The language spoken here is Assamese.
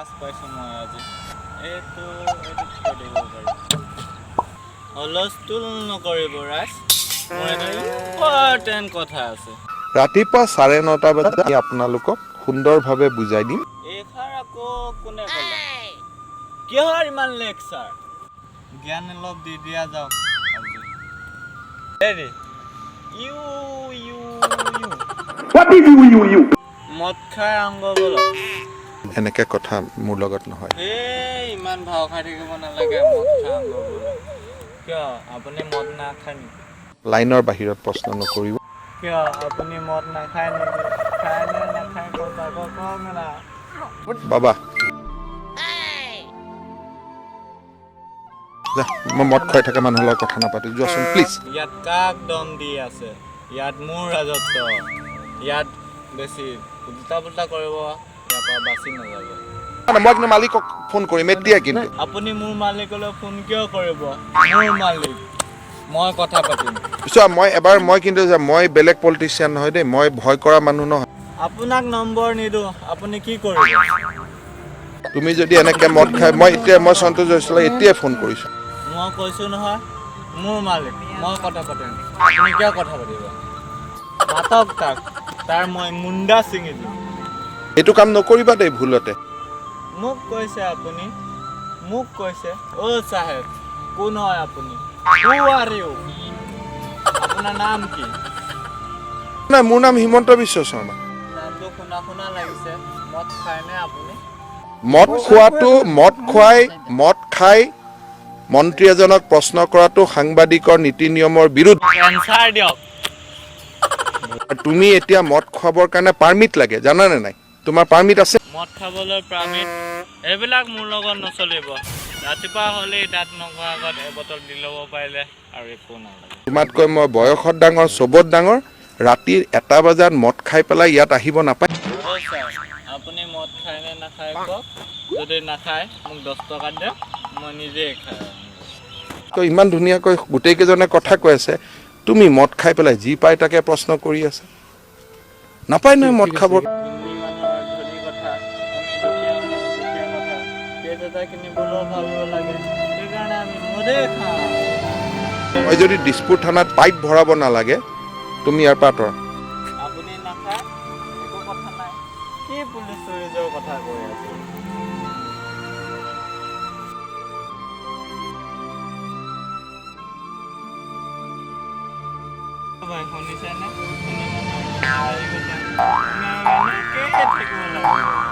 লাজ পাইছোঁ মই আজি। এইটো এইটো থৈ দিব পাৰি। হুলস্থুল নকৰিব ৰাইজ, মোৰ এটা ইম্পৰ্টেণ্ট কথা আছে। ৰাতিপুৱা 9:30 বজাত আমি আপোনালোকক সুন্দৰভাৱে বুজাই দিম। এইষাৰ আকৌ কোনে ক'লে? কিহৰ ইমান লেকচাৰ? জ্ঞান অলপ দি দিয়া যাওক আজি। হেৰি, you you you. What is you, you, you? মদ খাই আংগ বলক। এনেকে কথা মোৰ লগত নহয়। এই ইমান ভাও খাই থাকিব নালাগে। মদ খাই আংগ বলক। কিয়, আপুনি মদ নাখায় নেকি? লাইনৰ বাহিৰত প্ৰশ্ন নকৰিব। কিয়, আপুনি মদ নাখায় নেকি? খায় নে নাখায়, কওক আকৌ, কওক না। বাবা যা, মই মদ খুৱাই থকা মানুহৰ লগত কথা নাপাতো, যোৱাচোন প্লিজ। ইয়াত কাক দম দি আছে? ইয়াত মোৰ ৰাজত্ব। ইয়াত বেছি উল্টা পুল্টা কৰিব, ইয়াৰ পৰা বাচি নাযাব। মই কিন্তু মালিকক ফোন কৰিম এতিয়া কিন্তু। আপুনি মোৰ মালিকলৈ ফোন কিয় কৰিব? মোৰ মালিক, মই কথা পাতিম। চোৱা, মই এবাৰ মই কিন্তু মই বেলেগ পলিটিচিয়ান নহয় দেই, মই ভয় কৰা মানুহ নহয়। আপোনাক নম্বৰ নিদিওঁ, আপুনি কি কৰিব? তুমি যদি এনেকে মদ খাই, মই এতিয়া মই সন্তোষ জয়ছোৱালক এতিয়াই ফোন কৰিছোঁ। মই কৈছোঁ নহয়, মোৰ মালিক, মই কথা পাতিম। আপুনি কিয় কথা পাতিব? মাতক তাক, তাৰ মই মুণ্ডা ছিঙি দিম। এইটো কাম নকৰিবা দেই ভুলতে। মোক কৈছে আপুনি, মোক কৈছে? অ' চাহেব, কোন হয় আপুনি? Who are you? আপোনাৰ নাম কি? নাই, মোৰ নাম হিমন্ত বিশ্ব শৰ্মা। নামটো শুনা শুনা লাগিছে। মদ খায়নে আপুনি? মদ খোৱাটো, মদ খুৱাই, মদ খাই মন্ত্ৰী এজনক প্ৰশ্ন কৰাটো সাংবাদিকৰ নীতি নিয়মৰ বিৰুদ্ধে। এনচাৰ দিয়ক। তুমি এতিয়া মদ খুৱাবৰ কাৰণে পাৰ্মিট লাগে, জানানে নাই? তোমাৰ পাৰ্মিট আছে? মদ খাবলৈ পাৰ্মিট এইবিলাক মোৰ লগত নচলিব। ৰাতিপুৱা হ'লেই দাঁত নঘহাৰ আগত এবটল দি ল'ব পাৰিলে আৰু একো নালাগে। তোমাতকৈ মই বয়সত ডাঙৰ, চবত ডাঙৰ। ৰাতি 1 বজাত মদ খাই পেলাই ইয়াত আহিব নাপায়। অ' ছাৰ, আপুনি মদ খায় নে নাখায় কওক। যদি নাখায় মোক 10 টকা দিয়ক, মই নিজেই খাই আহিম। তো ইমান ধুনীয়াকৈ গোটেইকেইজনে কথা কৈ আছে, তুমি মদ খাই পেলাই যি পাই তাকে প্ৰশ্ন কৰি আছা। নাপায় নহয় মদ খাব। ধনী মানুহৰ ধনী কথা, আমি দুখীয়া মানুহৰ দুখীয়া কথা। পেজ এটা কিনিবলৈও ভাবিব লাগে, সেইকাৰণে আমি মদেই খাওঁ। মই যদি দিছপুৰ থানাত পাইপ ভৰাব নালাগে, তুমি ইয়াৰ পৰা আঁতৰা। আপুনি নাখায়, একো কথা নাই। কি পুলিচ চুলিচৰ কথা কৈ আছে? ভাই, শুনিছেনে? ধনী মানুহৰ ধনী কথা। আমি আৰু এনেকেই থাকিব লাগিব।